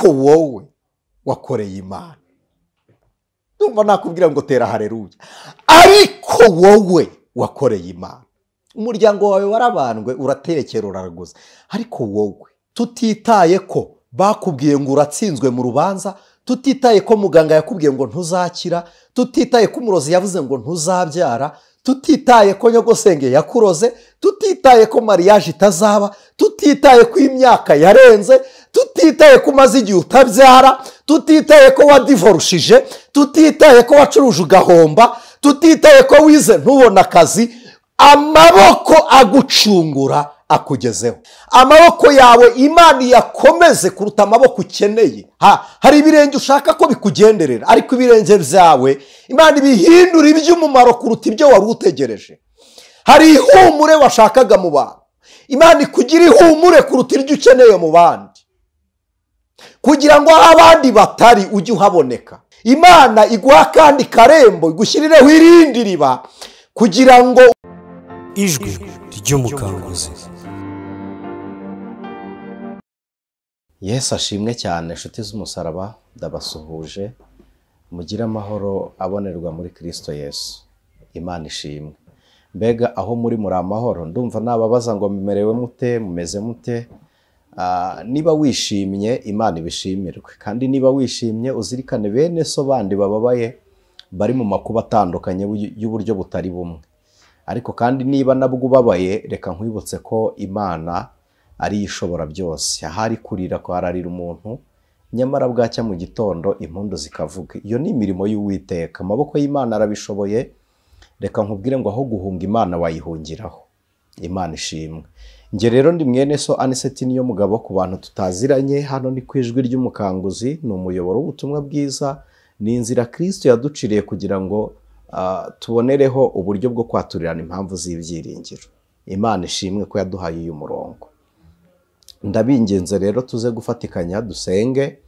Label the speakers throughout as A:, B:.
A: Ariko wowe wakoreye Imana, ndumva nakubwira ngo tera haleluya. Ariko wowe wakoreye Imana, umuryango wawe warabandwe, uraterekera, uraraguza. Ariko wowe, tutitaye ko bakubwiye ngo uratsinzwe mu rubanza, tutitaye ko muganga yakubwiye ngo ntuzakira, tutitaye ko umurozi yavuze ngo ntuzabyara, tutitaye ko nyogosenge yakuroze, tutitaye ko mariage itazaba, tutitaye ko imyaka yarenze, tutitaye ko umaze igihe utabyara, tutitaye ko wadivorushije, tutitaye ko wacuruje ugahomba, tutitaye ko wize ntubone akazi, amaboko agucungura akugezeho. Amaboko yawe Imana yakomeze kuruta amaboko ukeneye. Hari ibirenge ushaka ko bikugenderera, ariko ibirenge byawe Imana ibihindura iby'umumaro kuruta ibyo wari utegereje. Hari ihumure washakaga mu bantu, Imana ikugira ihumure kuruta iryo ukeneye mu bandi, kugira ngo aho abandi batari ujye uhaboneka. Imana iguha kandi karembo, igushyirireho irindi riba, kugira ngo
B: Ijwi ry'Umukanguzi.
A: Yesu ashimwe cyane. Inshuti z'umusaraba, ndabasuhuje, mugire amahoro abonerwa muri Kristo Yesu. Imana ishimwe. Mbega aho muri amahoro? Ndumva nababaza ngo mumerewe mute, mumeze mute? Niba wishimye, Imana ibishimirwe. Kandi niba wishimye, uzirikane bene so bandi bababaye, bari mu makuba atandukanye y'uburyo butari bumwe. Ariko kandi niba nabwo ubabaye, reka nkwibutse ko Imana ari ishobora byose. Ahari kurira kwararira umuntu, nyamara bwacya mu gitondo impundu zikavuga. Iyo ni imirimo y'Uwiteka, amaboko y'Imana arabishoboye. Reka nkubwire ngo aho guhunga Imana wayihungiraho. Imana ishimwe. Nge rero ndi mwene so Aniseti niyo mugabo. Ku bantu tutaziranye, hano ni ku Ijwi ry'Umukanguzi, ni umuyoboro w'ubutumwa bwiza, ni inzira Kristo yaduciriye kugira ngo tubonereho uburyo bwo kwaturirana impamvu z'ibyiringiro. Imana ishimwe ko yaduhaye uyu murongo. Ndabinginze rero tuze gufatikanya dusenge.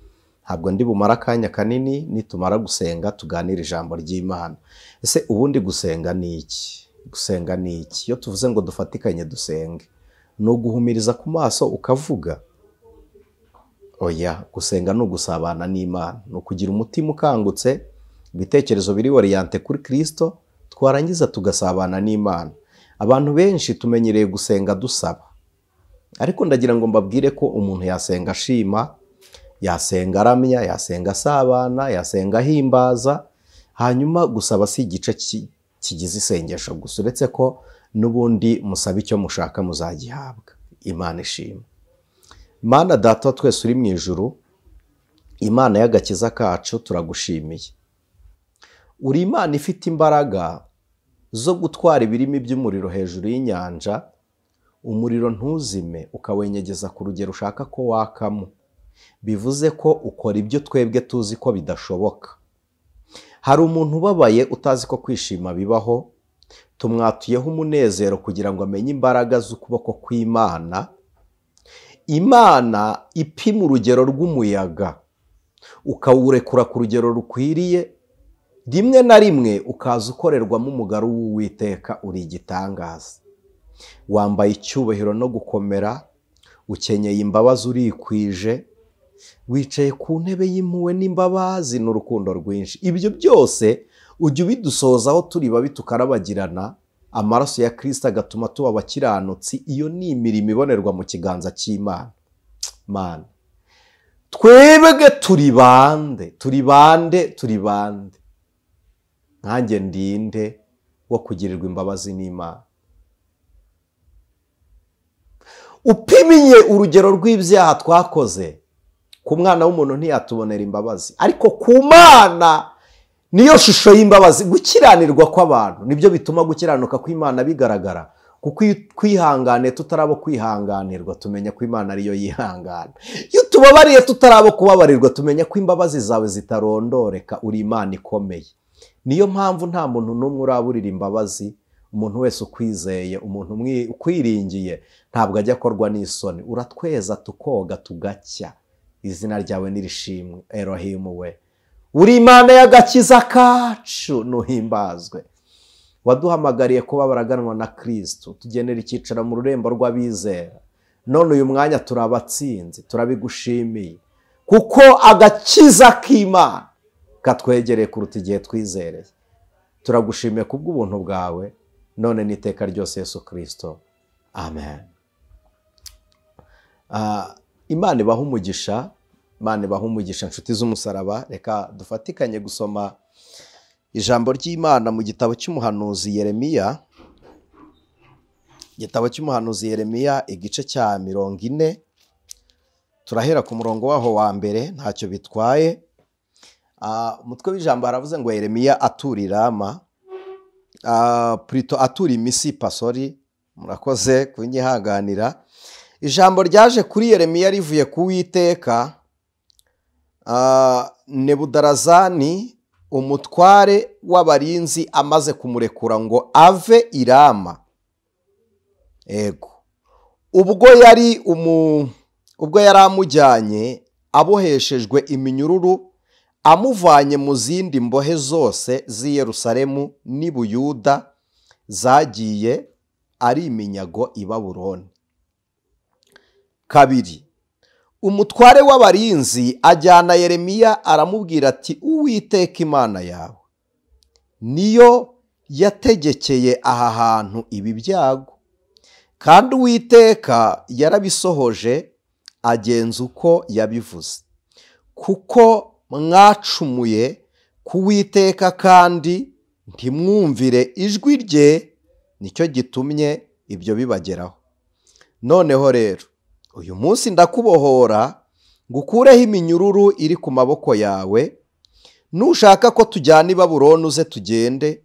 A: Ntabwo ndi bumara akanya kanini, nitumara gusenga tuganire ijambo ry'Imana. Ese ubundi gusenga ni iki? Gusenga ni iki? Iyo tuvuze ngo dufatikanye dusenge, ni uguhumiriza ku maso ukavuga? Oya, gusenga ni ugusabana n'Imana, ni ukugira umutima ukangutse, ibitekerezo biri orienté kuri Kristo, twarangiza tugasabana n'Imana. Abantu benshi tumenyereye gusenga dusaba, ariko ndagira ngo mbabwire ko umuntu yasenga ashima, yasenga aramya, yasenga asabana, yasenga ahimbaza. Hanyuma gusaba si igice kigize isengesho gusa, uretse ko n'ubundi musaba icyo mushaka muzagihabwa. Imana ishima. Mana Data wa twese uri mu ijuru, Imana y'agakiza kacu, turagushimiye. Uri Imana ifite imbaraga zo gutwara ibirimi by'umuriro hejuru y'inyanja, umuriro ntuzime, ukawenyegeza ku rugero ushaka ko wakamo. Bivuze ko ukora ibyo twebwe tuzi ko bidashoboka. Hari umuntu ubabaye utazi ko kwishima bibaho, tumwatuyeho umunezero kugira ngo amenye imbaraga z'ukuboko kw'Imana. Imana ipima urugero rw'umuyaga, ukawurekura ku rugero rukwiriye, rimwe na rimwe ukaza ukorerwamo umugaru w'Uwiteka. Uri igitangaza, wambaye icyubahiro no gukomera, ukenyeye imbabazi, urikwije, wicaye ku ntebe y'impuhwe n'imbabazi n'urukundo rwinshi. Ibyo byose ujya ubidusozaho turi babi tukarabagirana, amaraso ya Kristo agatuma tuba abakiranutsi. Iyo ni imirimo ibonerwa mu kiganza cy'Imana. Mana, twebwe turi bande, turi bande, turi bande? Nkanjye ndinde wo kugirirwa imbabazi n'Imana? Upimye urugero rw'ibyaha twakoze, ku mwana w'umuntu ntiyatubonera imbabazi, ariko ku Mana niyo shusho y'imbabazi. Gukiranirwa kw'abantu nibyo bituma gukiranuka kw'Imana bigaragara, kuko iyo twihangane tutarabo kwihanganirwa, tumenya ko Imana ariyo yihangana. Iyo tubabariye tutarabo kubabarirwa, tumenya ko imbabazi zawe zitarondoreka. Uri Imana ikomeye. Niyo mpamvu nta muntu n'umwe uraburira imbabazi. Umuntu wese ukwizeye, umuntu ukwiringiye, ntabwo ajya akorwa n'isoni. Uratweza tukoga tugacya. Izina ryawe nirishimwe, Elohim we. Uri Imana y'agakiza kacu, nuhimbazwe. Waduhamagariye kuba baraganwa na Kristo, tugenera icyicaro mu rurembo rw'abizera. None uyu mwanya turabatsinze, turabigushimiye. Kuko agakiza k'Imana katwegereye kuruta igihe twizereye. Turagushimiye kubw'ubuntu bwawe none n'iteka ryose Yesu Kristo. Amen. Imana ibaha umugisha, Imana ibaha umugisha nshuti z'umusaraba. Reka dufatikanye gusoma ijambo ry'Imana mu gitabo cy'umuhanuzi Yeremiya. Igitabo cy'umuhanuzi Yeremiya igice cya 40, turahera ku murongo waho wa mbere, ntacyo bitwaye. Umutwe w'ijambo haravuze ngo Yeremiya atura i Rama, plutôt atura i Misipa, sorry, murakoze kunyihanganira. Ijambo ryaje kuri Yeremiya rivuye ku Uwiteka. Nebudarazani umutware w'abarinzi amaze kumurekura ngo ave i Rama. Ego, ubwo yari amujyanye aboheshejwe iminyururu, amuvanye mu zindi mbohe zose z'i Yerusalemu n'i Buyuda zagiye ari iminyago i Babuloni. 2. Umutware w'abarinzi ajyana Yeremiya aramubwira ati Uwiteka Imana yawe niyo yategekeye aha hantu ibi byago, kandi Uwiteka yarabisohoje agenza uko yabivuze, kuko mwacumuye ku Uwiteka kandi ntimwumvire ijwi rye, nicyo gitumye ibyo bibageraho. Noneho rero uyu munsi ndakubohora ngukureho iminyururu iri ku maboko yawe, nushaka ko tujyana i Babuloni uze tugende,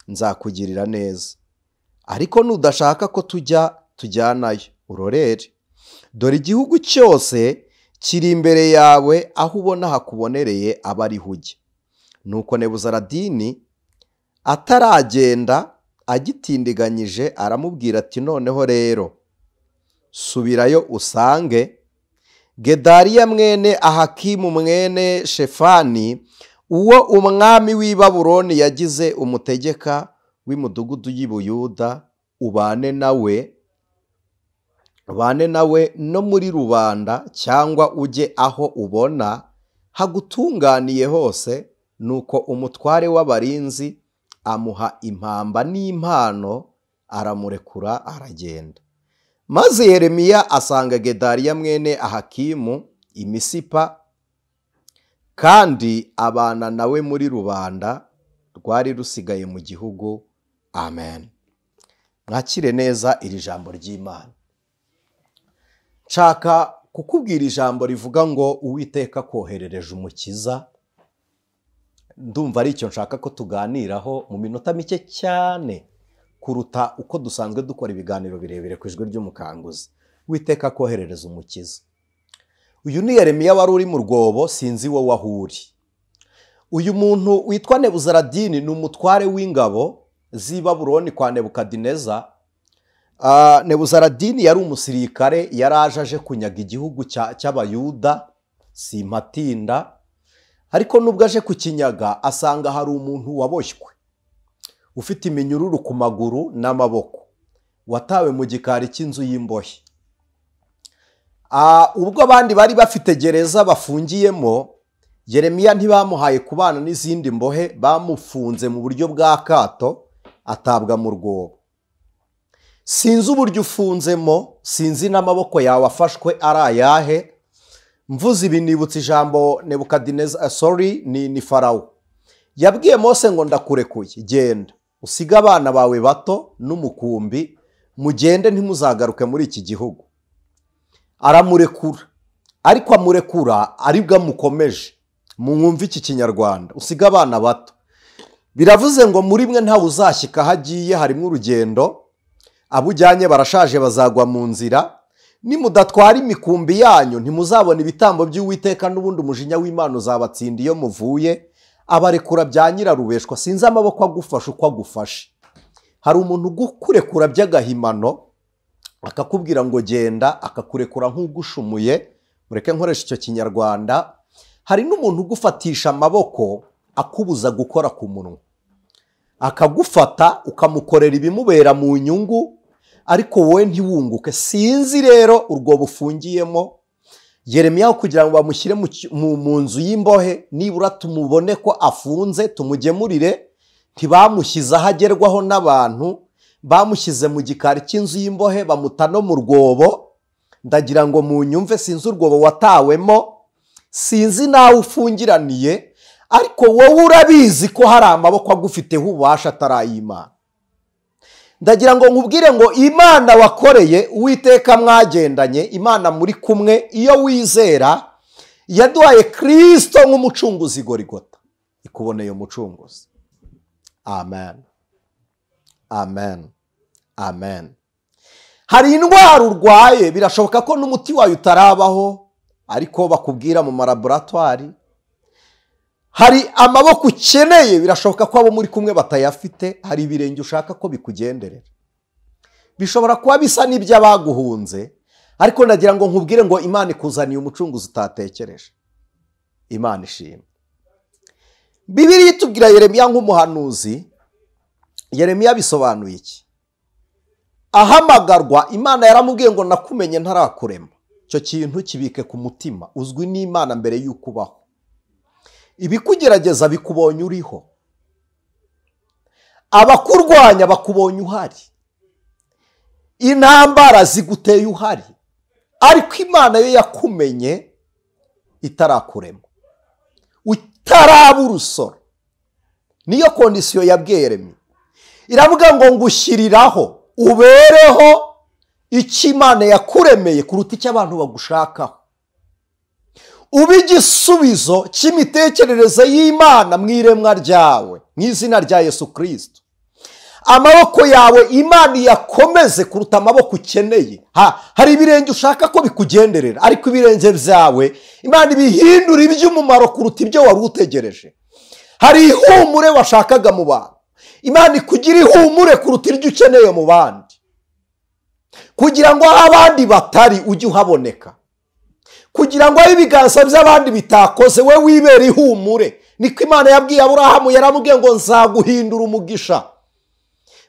A: nzakugirira neza. Ariko nudashaka ko tujya tujyanayo, urorere. Dore igihugu cyose kiri imbere yawe, aho ubona hakubonereye aba ariho ujya. Nuko Nebuzaradini ataragenda agitindiganyije aramubwira ati noneho rero subirayo usange Gedaliya mwene Ahakimu mwene Shefani, uwo umwami w'i Babuloni yagize umutegeka w'imidugudu y'i Buyuda, ubane nawe no muri rubanda, cyangwa ujye aho ubona hagutunganiye hose. Nuko umutware w'abarinzi amuha impamba n'impano, aramurekura aragenda. Maze Yeremiya asanga Gedaliya mwene Ahakimu i Misipa, kandi abana nawe muri rubanda rwari rusigaye mu gihugu. Amen. Mwakire neza iri jambo ry'Imana. Nshaka kukubwira ijambo rivuga ngo Uwiteka koherereje umukiza. Ndumva ari icyo nshaka ko tuganiraho mu minota mike cyane kuruta uko dusanzwe dukora ibiganiro birebire ku ijwi ry'umukanguzi. Uwiteka koherereza umukiza. Uyu ni Yeremiya wari uri mu rwobo, sinzi wowe aho uri. Uyu muntu witwa Nebuzaradini ni umutware w'ingabo z'i Babuloni kwa Nebukadineza. Nebuzaradini yari umusirikare, yaraje aje kunyaga igihugu cy'Abayuda, simpatinda. Ariko nubwo aje kukinyaga asanga hari umuntu waboshywe ufite iminyururu ku maguru n'amaboko, watawe mu gikari cy'inzu y'imbohe. Ubwo abandi bari bafite gereza bafungiyemo, Yeremiya ntibamuhaye kubana n'izindi mbohe, bamufunze mu buryo bwa kato, atabwa mu rwobo. Sinzi uburyo ufunzemo, sinzi n'amaboko yawe afashwe ari ayahe. Mvuze ibi nibutse ijambo Nebukadineza, sorry, ni Farawo yabwiye Mose ngo ndakurekuye, genda usige abana bawe bato n'umukumbi, mugende ntimuzagaruke muri iki gihugu. Aramurekura, ariko amurekura aribwo amukomeje. Mwumve iki Kinyarwanda, usige abana bato biravuze ngo muri mwe ntawe uzashyika aho agiye, harimo urugendo, abo ujyanye barashaje bazagwa mu nzira. Nimudatwara imikumbi yanyu ntimuzabona ibitambo by'Uwiteka, n'ubundi umujinya w'Imana uzabatsinda iyo muvuye. Abarekura bya nyirarubeshwa, sinzi amaboko agufasha uko agufashe. Hari umuntu ugukurekura by'agahimano akakubwira ngo genda, akakurekura nk'ugushumuye, mureke nkoresha icyo Kinyarwanda. Hari n'umuntu ugufatisha amaboko akubuza gukora ku munwa, akagufata ukamukorera ibimubera mu nyungu, ariko wowe ntiwunguke. Sinzi rero urwo bufungiyemo, Yeremiya kugira ngo bamushyire mu nzu y'imbohe, nibura tumubone ko afunze tumugemurire, ntibamushyize aho agerwaho n'abantu, bamushyize mu gikari cy'inzu y'imbohe, bamuta no mu rwobo. Ndagira ngo munyumve, sinzi urwobo watawemo, sinzi nawe ufungiraniye, ariko wowe urabizi ko hari amaboko agufiteho ububasha atari ay'Imana. Ndagira ngo nkubwire ngo Imana wakoreye, Uwiteka mwagendanye, Imana muri kumwe, iyo wizera yaduhaye Kristo nk'umucunguzi Gorigota, ikuboneye umucunguzi. Amen, amen, amen. Hari indwara urwaye, birashoboka ko n'umuti wayo utarabaho, ariko bakubwira mu malaboratwari. Hari amaboko ukeneye, birashoboka ko abo muri kumwe batayafite. Hari ibirenge ushaka ko bikugenderera, bishobora kuba bisa n'iby'abaguhunze, ariko ndagira ngo nkubwire ngo Imana ikuzaniye umucunguzi utatekereje. Imana ishimwe. Bibiliya itubwira Yeremiya nk'umuhanuzi. Yeremiya bisobanuye iki? Ahamagarwa, Imana yaramubwiye ngo nakumenye ntarakurema. Icyo kintu kibike ku mutima, uzwi n'Imana mbere y'uko ubaho. Ibikugerageza bikubonye uriho, abakurwanya bakubonye uhari, intambara ziguteye uhari, ariko Imana yo yakumenye itarakurema, utaraba urusoro. Niyo kondisiyo yabwiye Yeremiya, iravuga ngo ngushyiriraho ubereho icyo Imana yakuremeye kuruta icyo abantu bagushakaho, ube igisubizo cy'imitekerereze y'Imana mu iremwa ryawe, mu izina rya Yesu Kristo. Amaboko yawe Imana iyakomeze kuruta amaboko ukeneye. Hari ibirenge ushaka ko bikugenderera, ariko ibirenge byawe Imana ibihindura iby'umumaro kuruta ibyo wari utegereje. Hari ihumure washakaga mu bantu, Imana ikugira ihumure kuruta iryo ukeneye mu bandi, kugira ngo aho abandi batari ujye uhaboneka, kugira ngo aho ibiganza by'abandi bitakoze we wibere ihumure. Niko Imana yabwiye Aburahamu, yaramubwiye ngo nzaguhindura umugisha.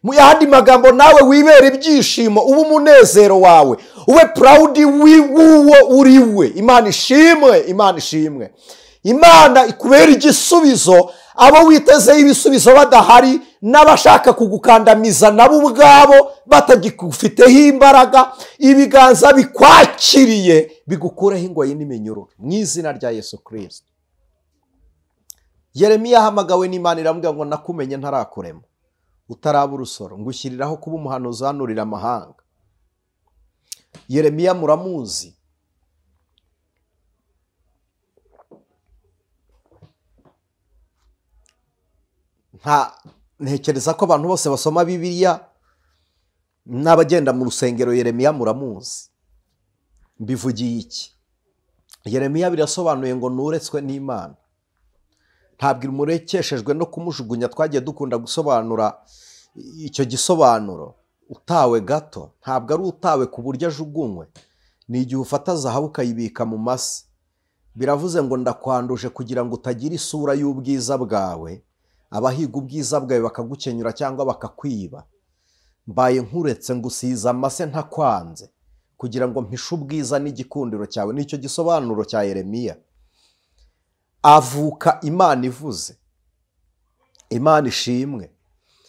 A: Mu yandi magambo, nawe wibere ibyishimo, ube umunezero wawe, ube proud w'uwo uri we. Imana ishimwe, Imana ishimwe. Imana ikubera igisubizo abo witezeho ibisubizo badahari, n'abashaka kugukandamiza nabo ubwabo batagifiteho imbaraga, ibiganza bikwakiriye bigukureho ingoyi n'iminyururu mu izina rya Yesu Kristo. Yeremiya ahamagawe n'Imana iramubwira ngo nakumenye ntarakurema, utaraba urusoro, ngushyiriraho kuba umuhanuzi uhanurira amahanga. Yeremiya muramuzi. Ntekereza ko abantu bose basoma Bibiliya n'abagenda mu rusengero Yeremiya muramuzi. Mbivugiye iki? Yeremiya birasobanuye ngo nuretswe n'Imana, ntabwo imurekeshejwe no kumujugunya. Twagiye dukunda gusobanura icyo gisobanuro, utawe gato ntabwo ari utawe ku buryo ajugunywe, ni igihe ufata zahabu ukayibika mu mase. Biravuze ngo ndakwanduje kugira ngo utagira isura y'ubwiza bwawe, abahiga ubwiza bwawe bakagukenyura cyangwa bakakwiba. Mbaye nkuretse ngusiza amase ntakwanze, kugira ngo mpishe ubwiza n'igikundiro cyawe. Nicyo gisobanuro cya Yeremiya. Avuka Imana ivuze. Imana ishimwe.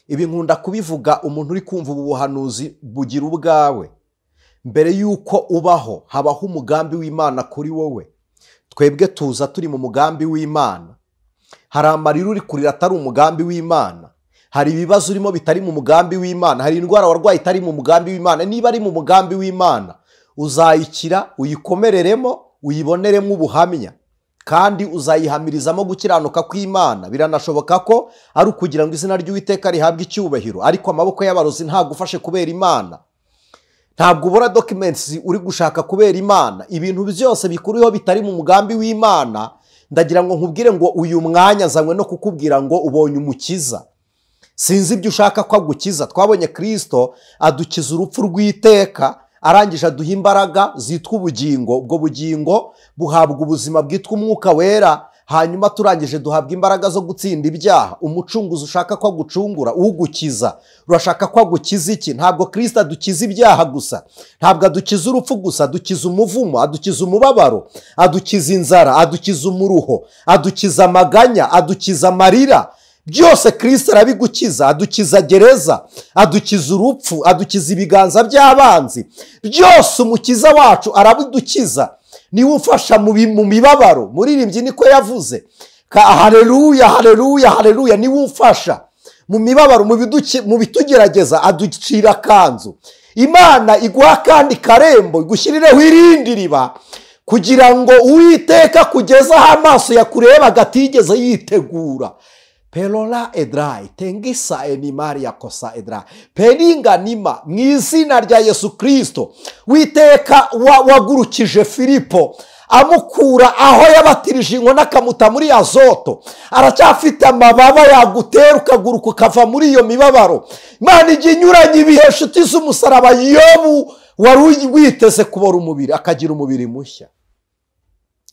A: Ibi nkunda kubivuga, umuntu uri kumva ubu buhanuzi bugira ubwawe. Mbere y'uko ubaho habaho umugambi w'Imana kuri wowe. Twebwe tuza turi mu mugambi w'Imana. Hari amarira uri kurira atari umugambi w'Imana, hari ibibazo urimo bitari mu mugambi w'Imana, hari indwara warwaye itari mu mugambi w'Imana. Niba ari mu mugambi w'Imana, uzayikira, uyikomereremo, uyiboneremo ubuhamya, kandi uzayihamirizamo gukiranuka kw'Imana. Biranashoboka ko ari ukugira ngo izina ry'Uwiteka rihabwe icyubahiro, ariko amaboko y'abarozi ntagufashe kubera Imana. Ntabwo ubura documents uri gushaka kubera Imana. Ibintu byose bikuriho bitari mu mugambi w'Imana. Ndagira ngo nkubwire ngo uyu mwanya zanywe no kukubwira ngo ubonye umukiza. Sinzi ibyo ushaka ko agukiza. Twabonye Kristo adukiza urupfu rw'iteka, arangije aduha imbaraga zitwa ubugingo. Ubwo bugingo buhabwa ubuzima bwitwa umwuka wera, Hanyuma turangije duhabwa imbaraga zo gutsinda ibyaha. Umucunguzi ushaka ko agucungura, ugukiza, urashaka ko agukiza iki? Ntabwo Kristo adukiza ibyaha gusa, ntabwo adukiza urupfu gusa, adukiza umuvumo, adukiza umubabaro, adukiza inzara, adukiza umuruho, adukiza amaganya, adukiza amarira. Byose Kristo arabigukiza. Adukiza gereza, adukiza urupfu, adukiza ibiganza by'abanzi. Byose umukiza wacu arabidukiza. Niwe ufasha mu mibabaro. Muririmbyi niko yavuze. Haleluya, haleluya, haleluya. Niwe ufasha mu mibabaro, mu bitugerageza, aducira akanzu. Imana iguha kandi karembo, igushyirireho irindi riba, kugira ngo Uwiteka kugeza aho amaso yakurebaga atigeze yitegura. Perola edrai tengisa enimari yakosa edrai peringa nima. Mu izina rya Yesu Kristo, Witeka wagurukije Filipo amukura aho yabatirije inkoni akamuta muri Azoto, aracyafite amababa yagutera ukaguruka ukava muri iyo mibabaro. Imana ijya inyuranye ibihe, nshuti z'umusaraba. Yobu wari witeze kubora umubiri akagira umubiri mushya.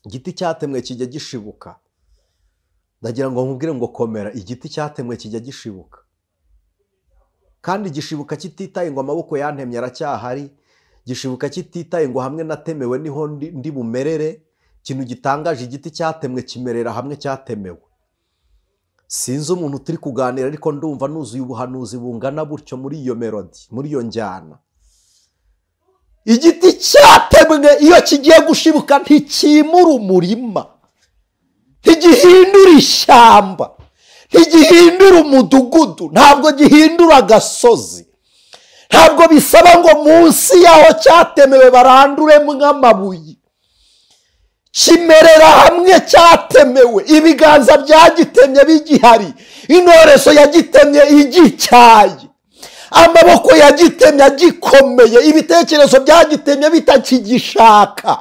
A: Igiti cyatemwe kijya gishibuka. Ndagira ngo nkubwire ngo komera, igiti cyatemwe kijya gishibuka. Kandi gishibuka kititaye ngo amaboko yantemye aracyahari, gishibuka kititaye ngo hamwe natemewe niho ndi bumerere. Ikintu gitangaje, igiti cyatemwe kimerera hamwe cyatemewe. Sinzi umuntu turi kuganira, ariko ndumva nuzuye ubuhanuzi bungana butyo muri iyo melody, muri iyo njyana. Igiti cyatemwe iyo kigiye gushibuka ntikimura umurima, ntigihindura ishyamba, ntigihindura umudugudu, ntabwo gihindura agasozi. Ntabwo bisaba ngo munsi yaho cyatemewe baranduremo amabuye. Kimerera hamwe cyatemewe, ibiganza byagitemye bigihari, intorezo yagitemye igicyaye, amaboko yagitemye agikomeye, ibitekerezo byagitemye bitakigishaka.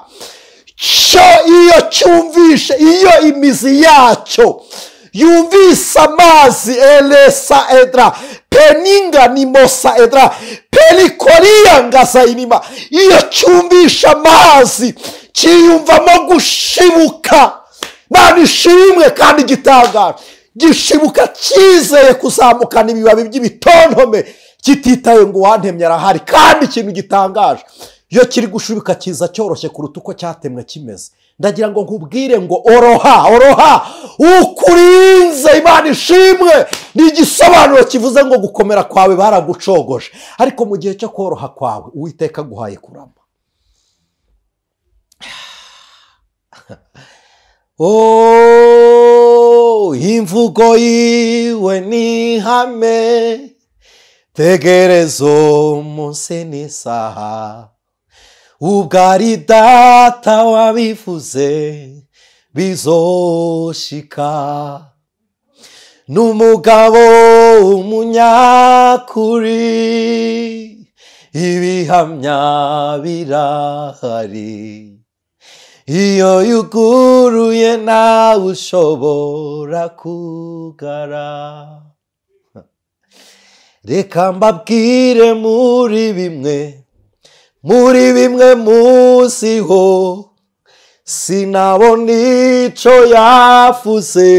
A: Cyo iyo cyumvishe, iyo imizi yacyo yumvise amazi, elesa edra peninga nimosa edra perikoria ngaza inima, iyo cyumvishe amazi cyiyumvamo gushibuka. Imana ishimwe. Kandi gitangaje, gishibuka cyizeye kuzamukana ibibabi by'ibitontome, kititaye ngo uwantemye arahari. Kandi ikintu gitangaje, iyo kiri gushibuka kiza cyoroshye kuruta uko cyatemwe kimeze. Ndagira ngo nkubwire ngo oroha, oroha, ukurinze. Imana ishimwe. Ni igisobanuro kivuze ngo gukomera kwawe baragucogoje, ariko mu gihe cyo koroha kwawe Uwiteka aguhaye kurama. Oh, imvugo yiwe ni ihame, tegereza umunsi n'isaha, ubwo ari data wabivuze bizoshika. N'umugabo umunyakuri, ibihamya birahari, iyo yuguruye nawe ushobora kugara. Reka mbabwire muri bimwe, muri bimwe muziho, sinabona ico yavuze,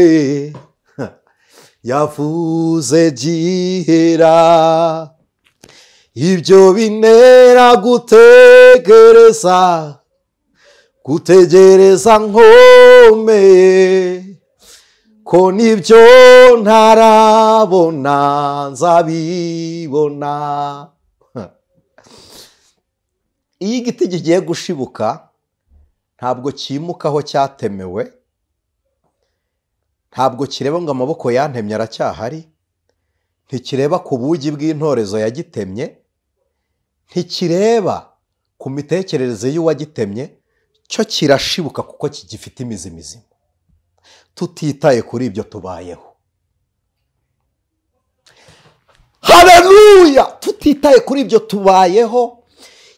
A: yavuze gihera. Ibyo bintera gutegereza, gutegereza nkomeye, ko nibyo ntarabona nzabibona. Iyo igiti kigiye gushibuka ntabwo cyimuka aho cyatemewe, ntabwo kireba ngo amaboko yantemye aracyahari, ntikireba ku bugi bw'intorezo yagitemye, ntikireba ku mitekerereze y'uwagitemye, cyo kirashibuka kuko kigifite imizi mizima. Tutitaye kuri ibyo tubayeho. Haleluya! Tutitaye kuri ibyo tubayeho,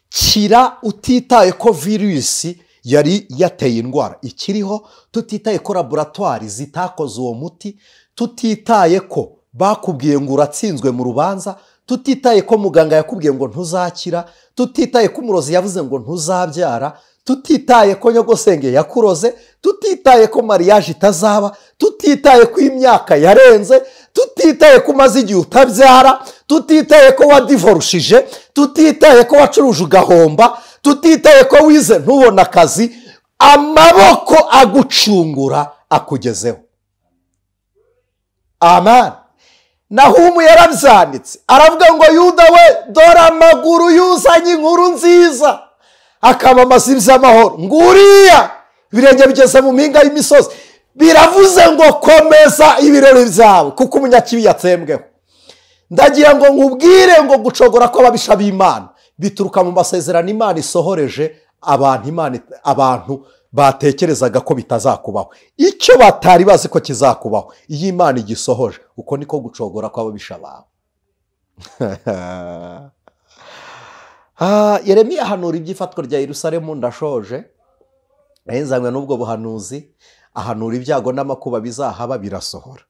A: kira utitaye ko virusi yari yateye indwara ikiriho, tutitaye ko laboratwari zitakoze uwo muti, tutitaye ko bakubwiye ngo uratsinzwe mu rubanza, tutitaye ko muganga yakubwiye ngo ntuzakira, tutitaye ko umurozi yavuze ngo ntuzabyara, Tutitaye ko nyogosenge yakuroze, tutitaye ko mariage itazaba, tutitaye ko imyaka yarenze, tutitaye ko umaze igihe utabyara, tutitaye ko wadivorushije, tutitaye ko wacuruje ugahomba, tutitaye ko wize ntubone akazi, amaboko agucungura akugezeho. Amen. Nahumu yarabyanditse aravuga ngo Yuda we, dore amaguru yuzanye inkuru nziza, akamamaza iby'amahoro, nguriya ibirenge bigeze mu mpinga y'imisozi. Biravuze ngo komeza ibirori byawe kuko umunyakibi yatsembweho. Ndagira ngo nkubwire ngo gucogora kw'ababisha b'Imana bituruka mu masezerano Imana isohoreje abantu, Imana abantu batekerezaga ko bitazakubaho, icyo batari bazi ko kizakubaho, iyo Imana igisohoje, uko niko gucogora kw'ababisha bawe. Yeremiya ahanura iby'ifatwa rya Yerusalemu. Ndashoje, nahenzanywe n'ubwo buhanuzi. Ahanura ibyago n'amakuba bizahaba, birasohora.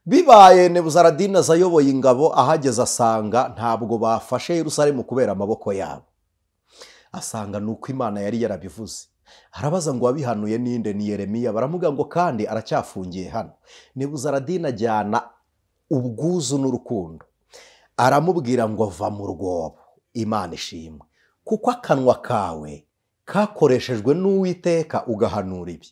A: Bibaye, Nebuzaradini aza ayoboye ingabo, ahageze asanga ntabwo bafashe Yerusalemu kubera amaboko yabo, asanga ni uko Imana yari yarabivuze. Arabaza ngo wabihanuye ninde? Ni Yeremiya. Baramubwira ngo kandi aracyafungiye hano. Nebuzaradini ajyana ubwuzu n'urukundo, aramubwira ngo va mu rwobo, Imana ishimwe, kuko akanwa kawe kakoreshejwe n'Uwiteka ugahanura ibi.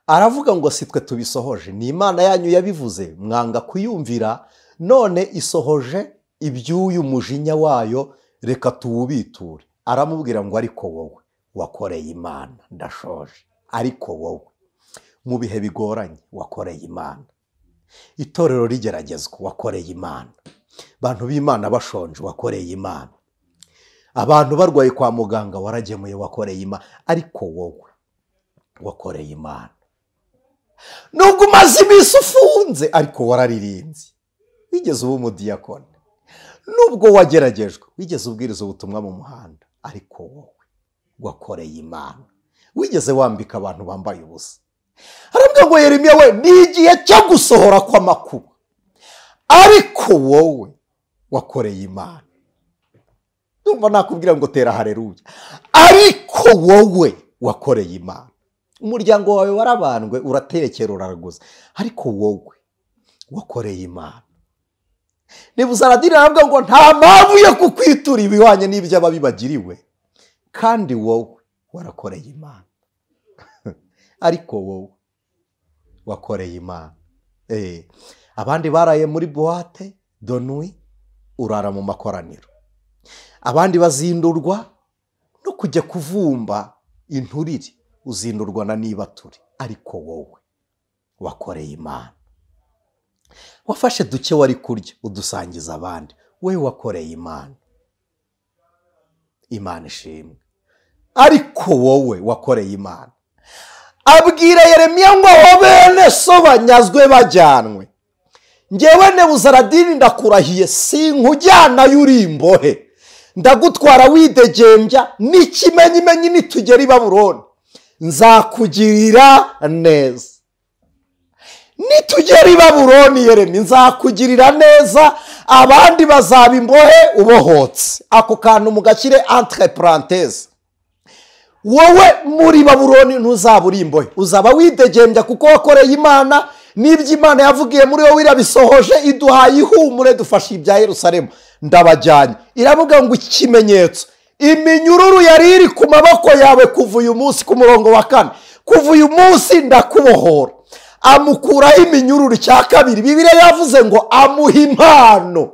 A: Aravuga ngo si twe tubisohoje, ni Imana yanyu yabivuze, mwanga kuyumvira, none isohoje iby'uyu mujinya wayo, reka tuwubiture. Aramubwira ngo ariko wowe wakoreye Imana. Ndashoje, ariko wowe mu bihe bigoranye wakoreye Imana, itorero rigeragezwa wakoreye Imana, abantu b'Imana bashonje wakoreye Imana, abantu barwaye kwa muganga waragemuye wakoreye Imana, ariko wowe wakoreye Imana. Nubwo umaze iminsi ufunze ariko wararirimbye, wigeze uba umudiyakoni, nubwo wageragejwe wigeze ubwiriza ubutumwa mu muhanda, ariko wowe wakoreye Imana, wigeze wambika abantu bambaye ubusa. Aravuga ngo Yeremiya we, ni igihe cyo gusohora kw'amakuba, ariko wowe wakoreye Imana. Ndumva nakubwira ngo tera haleluya, ariko wowe wakoreye Imana. Umuryango wawe warabandwe, uraterekera, uraraguza, ariko wowe wakoreye Imana. Nebuzaradini aravuga ngo nta mpamvu yo kukwitura ibihwanye n'iby'ababi bagiriwe, kandi wowe warakoreye Imana. Ariko wowe wakoreye Imana. Abandi baraye muri boîte de nuit, urara mu makoraniro. Abandi bazindurwa no kujya kuvumba inturire, uzindurwa na nibature, ariko wowe wakoreye Imana. Wafashe duke wari kurya udusangiza abandi, wowe wakoreye Imana. Imana ishimwe, ariko wowe wakoreye Imana. Abwira Yeremiya ngo aho bene so banyazwe bajyanwe, ngewe Nebuzaradini ndakurahiye, sinkujyana uri imbohe, ndagutwara widegembya, n'ikimenyimenyi nitugera i Babuloni nzakugirira neza. Nitugera i Babuloni Yeremiya nzakugirira neza, abandi bazaba imbohe ubohotse. Ako kantu mugashyire entre parenthèses. Wowe muri Babuloni ntuzaba uri imbohe, uzaba widegembya kuko wakoreye Imana, n'ibyo Imana yavugiye muri wowe irabisohoje, iduhaye ihumure, dufashe ibya Yerusalemu, ndabajyanye. Iravuga ngo ikimenyetso, iminyururu yari iri ku maboko yawe kuva uyu munsi, ku murongo wa 4, kuva uyu munsi ndakubohora. Amukuraho iminyururu. Cya kabiri, Bibiliya yavuze ngo amuha impano.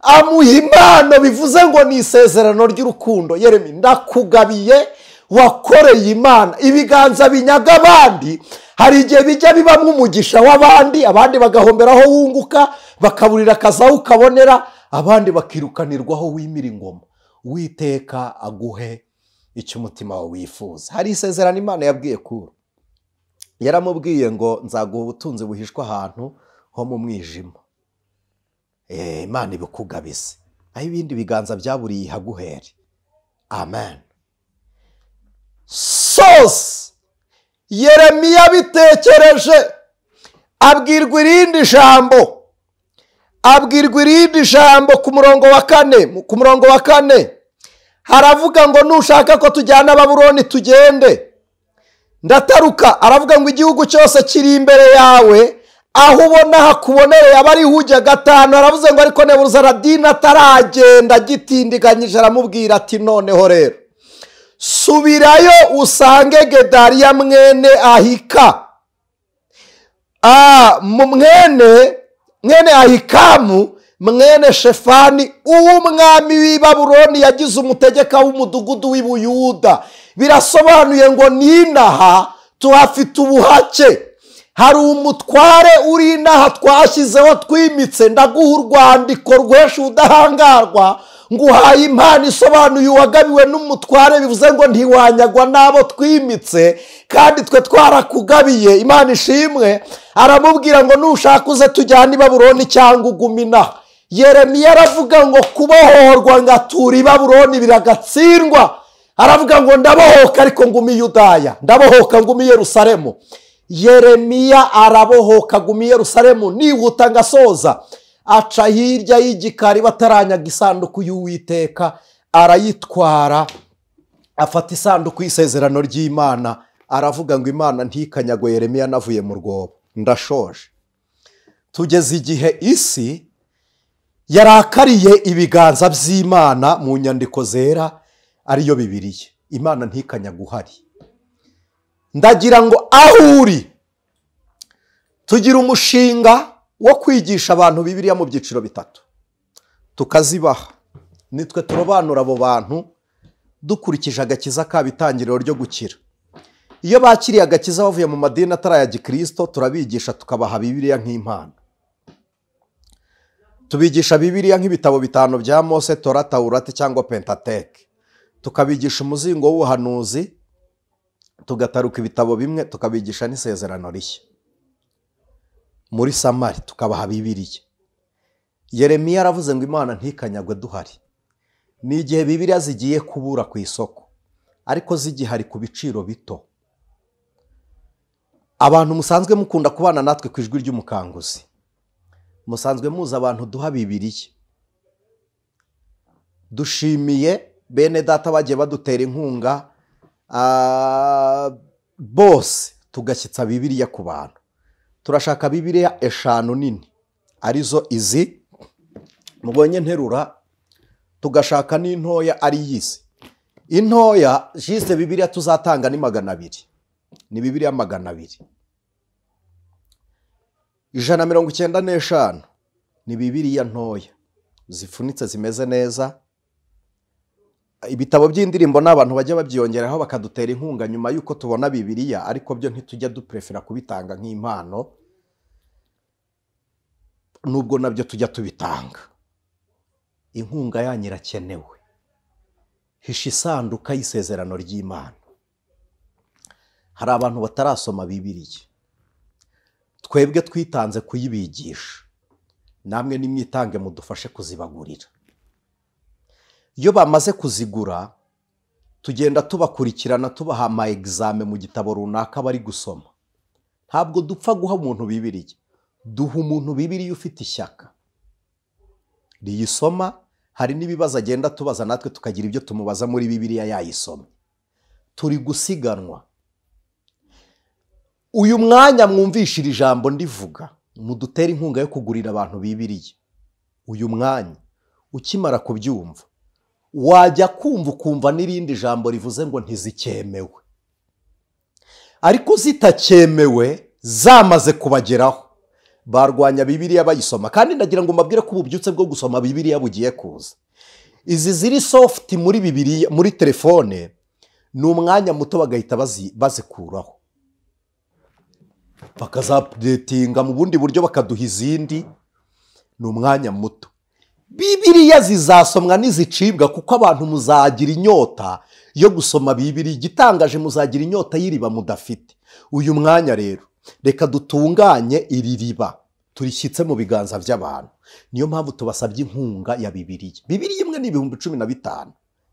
A: Amuha impano, bivuze ngo ni isezerano ry'urukundo. Yeremiya, ndakugabiye, wakoreye Imana. Ibiganza binyaga abandi, hari igihe bijya bibamo umugisha w'abandi, abandi bagahomberaho wunguka, bakaburira akazi aho ukabonera, abandi bakirukanirwaho wimira ingoma. Uwiteka aguhe icyo umutima wawe wifuza. Hari isezerano Imana yabwiye Kuro, yaramubwiye ngo nzaguha ubutunzi buhishwa ahantu ho mu mwijima. Imana ibikugabize, aho ibindi biganza byaburiye ihaguhere. Amen. Sose Yeremiya bitekereje, abwirwa irindi jambo, abwirwa irindi jambo ku murongo wa 4, ku murongo wa 4. Haravuga ngo nushaka ko tujyana Babuloni tugende. Ndataruka, aravuga ngo igihugu cyose kiri imbere yawe, aho ubona hakubonereye aba ariho ujya. 5 aravuze ngo ariko Nebuzaradini ataragenda agitindiganyije aramubwira ati noneho rero subirayo usange Gedaliya mwene Ahika, mwene Ahikamu mwene Shefani, uw'umwami w'i Babuloni yagize umutegeka w'umudugudu w'i Buyuda. Birasobanuye ngo ninaha tuhafite ubuhake, hari umutware uri inaha twashyizeho twimitse. Ndaguha urwandiko rwesha ubudahangarwa, nguhaye impano isobanuye uwagabiwe n'umutware, bivuze ngo ntiwanyagwa n'abo twimitse kandi twe twarakugabiye. Imana ishimwe. Aramubwira ngo nushaka uze tujyane i Babuloni cyangwa ugume inaha. Yeremiya aravuga ngo kubohorwa ngatura i Babuloni biragatsindwa. Aravuga ngo ndabohoka ariko ngumi i Yudaya, ndabohoka ngumi i Yerusalemu. Yeremiya arabohoka gumi i Yerusalemu. Nihuta ngasoza, aca hirya y'igikari bataranyaga isanduku y'Uwiteka, arayitwara, afata isanduku y'isezerano ry'Imana, aravuga ngo Imana ntikanyagwe Yeremiya navuye mu rwobo. Ndashoje. Tugeze igihe isi yarakariye ibiganza by'Imana mu nyandiko zera ariyo Bibiliya. Imana ntikanyagwe uhari. Ndagira ngo aho uri tugira umushinga wo kwigisha abantu Bibiliya mu byiciro 3, tukazibaha. Nitwe turobanura abo bantu dukurikije agakiza kabo, itangiriro ryo gukira. Iyo bakiriye agakiza bavuye mu madini atari aya gikristo, turabigisha tukabaha Bibiliya nk'impano. Tubigisha Bibiliya nk'ibitabo 5 bya Mose, Tora, Taurati cyangwa Pentateke. Tukabigisha umuzingo w'ubuhanuzi, tugataruka ibitabo bimwe, tukabigisha n'isezerano rishya. Muri Samari tukabaha Bibiliya. Yeremiya aravuze ngo Imana ntikanyagwe duhari. Ni igihe Bibiliya zigiye kubura ku isoko, ariko zigihari ku biciro bito. Abantu musanzwe mukunda kubana natwe ku ijwi ry'umukanguzi, musanzwe muzi abantu duha Bibiliya. Dushimiye bene data bagiye badutera inkunga bose, tugashyitsa Bibiliya ku bantu. Turashaka Bibiliya 5 nini, arizo izi mubonye nterura, tugashaka n'intoya ari yizi. Intoya jiste Bibiliya tuzatanga ni 200, ni Bibiliya 200. 195 ni Bibiliya ntoya zifunitse zimeze neza. Ibitabo by'indirimbo n'abantu bajya babyiyongeraho bakadutera inkunga nyuma y'uko tubona Bibiliya, ariko byo ntitujya duprefera kubitanga nk'impano, nubwo nabyo tujya tubitanga. Inkunga yanyu irakenewe. Hisha isanduka y'isezerano ry'Imana. Hari abantu batarasoma Bibiliya, twebwe twitanze kuyibigisha, namwe nimwitange mudufashe kuzibagurira. Iyo bamaze kuzigura tugenda tubakurikirana, tubaha ama exame mu gitabo runaka bari gusoma. Ntabwo dupfa guha umuntu Bibiliya, duha umuntu Bibiliya ufite ishyaka riyisoma. Hari n'ibibazo agenda tubaza natwe tukagira ibyo tumubaza muri Bibiliya yayisoma. Turi gusiganwa. Uyu mwanya mwumvishira ijambo ndivuga, mudutera inkunga yo kugurira abantu Bibiliya. Uyu mwanya ukimara kubyumva wajya kumva ukumva n'irindi jambo rivuze ngo ntizikemewe, ariko zitakemewe zamaze kubageraho. Barwanya Bibiliya bayisoma. Kandi ndagira ngo mbabwire ko ububyutse bwo gusoma Bibiliya bugiye kuza. Izi ziri soft muri Bibiliya muri telefone ni umwanya muto bagahita bazikuraho, bakazaupdatinga mu bundi buryo bakaduha izindi. Ni umwanya muto. Bibiliya zizasomwa n'izicibwa, kuko abantu muzagira inyota yo gusoma Bibiliya. Igitangaje muzagira inyota y'iriba mudafite. Uyu mwanya rero reka dutunganye iri riba turishyitse mu biganza by'abantu. Niyo mpamvu tubasabye inkunga ya Bibiliya. Bibiliya imwe ni 15,000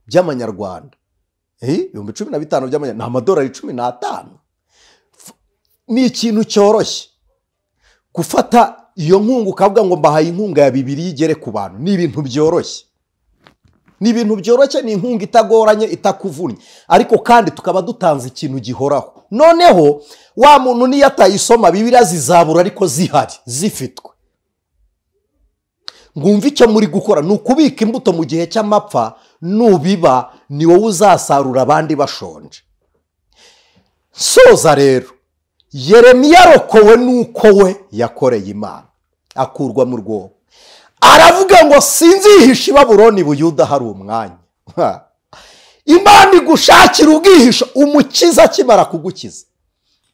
A: by'amanyarwanda. 15,000 by'amanyarwanda ni amadolari 15. Ni ikintu cyoroshye gufata iyo nkunga ukavuga ngo mbahaye inkunga ya Bibiliya igere ku bantu. Ni ibintu byoroshye, Ni ibintu byoroshye, ni inkunga itagoranye, itakuvunnye, ariko kandi tukaba dutanze ikintu gihoraho. Noneho wa muntu niyo atayisoma, Bibiliya zizabura ariko zihari, zifitwe. Ngumva icyo muri gukora ni ukubika imbuto mu gihe cy'amapfa, nubiba ni wowe uzasarura abandi bashonje. Soza rero, Yeremiya arokowe nuko we yakoreye Imana, akurwa mu rwobo. Aravuga ngo sinzihisha i Babuloni, Buyuda hari umwanya. Imana igushakira ubwihisho, umukiza akimara kugukiza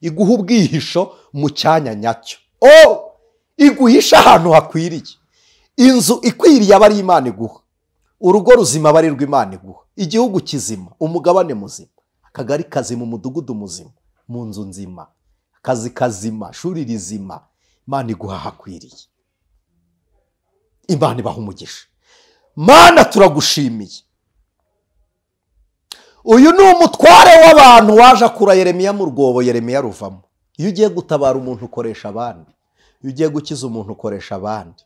A: iguha ubwihisho mu cyanya nyacyo. Iguhisha ahantu hakwiriye. Inzu ikwiriye aba ari Imana iguha, urugo ruzima aba ari rw'Imana iguha, igihugu kizima, umugabane muzima, akagari kazima, umudugudu muzima, mu nzu nzima, akazi kazima, shuri rizima, Imana iguha hakwiriye. Imana ibaha umugisha. Mana turagushimiye. Uyu ni umutware w'abantu waje akura Yeremiya mu rwobo, Yeremiya ruvamo. Iyo ugiye gutabara umuntu ukoresha abandi, iyo ugiye gukiza umuntu ukoresha abandi.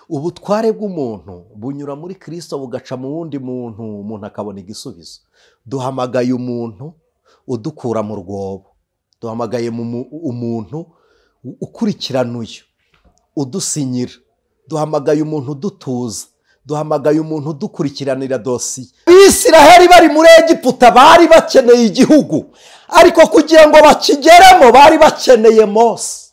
A: Ubutware bw'umuntu bunyura muri Kristo bugaca mu wundi muntu, umuntu akabona igisubizo. Duhamagaye umuntu udukura mu rwobo, duhamagaye umuntu ukurikirana uyu, udusinyira, duhamagaye umuntu udutuza, duhamagaye umuntu udukurikiranira dosiye. Abisiraheli bari muri Egiputa bari bakeneye igihugu, ariko kugira ngo bakigeremo bari bakeneye Mose.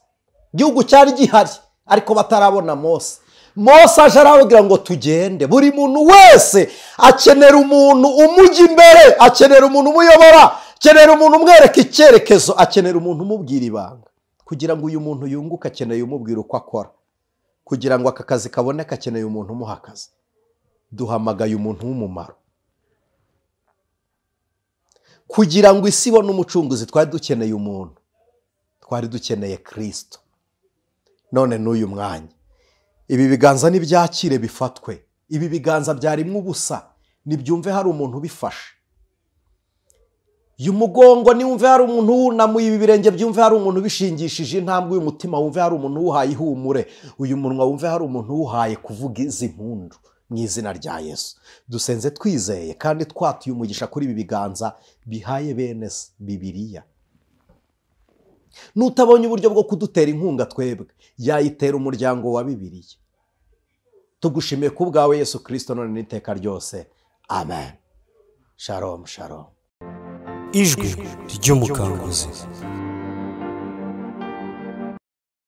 A: Igihugu cyari gihari ariko batarabona Mose. Mose aje arababwira ngo tugende. Buri muntu wese akenera umuntu umujya imbere, akenera umuntu umuyobora, akenera umuntu umwereka icyerekezo, akenera umuntu umubwira ibanga. Kugira ngo uyu muntu yunguke akeneye umubwira uko akora. Kugira ngo aka kazi kaboneke akeneye umuntu umuha akazi. Duhamagaye umuntu w'umumaro. Kugira ngo isi ibone umucunguzi twari dukeneye umuntu, twari dukeneye Kristo. None n'uyu mwanya ibi biganza nibyakire bifatwe, ibi biganza byarimwe ubusa nibyumve hari umuntu ubifashe. Uyu mugongo niwumve hari umuntu wunamuye, ibi birenge byumve hari umuntu ubishingishije intambwe, uyu mutima wumve hari umuntu uwuhaye ihumure, uyu munwa wumve hari umuntu uwuhaye kuvuga izi mpundu. Mu izina rya Yesu dusenze twizeye kandi twatuye umugisha kuri ibi biganza bihaye bene Bibiliya. Nutabonye uburyo bwo kudutera inkunga twebwe, yayitera umuryango wa Bibiliya. Tugushimiye ku bwawe Yesu Kristo none n'iteka ryose. Amen. Shalom, shalom.
B: Ijwi ry'umukanguzi.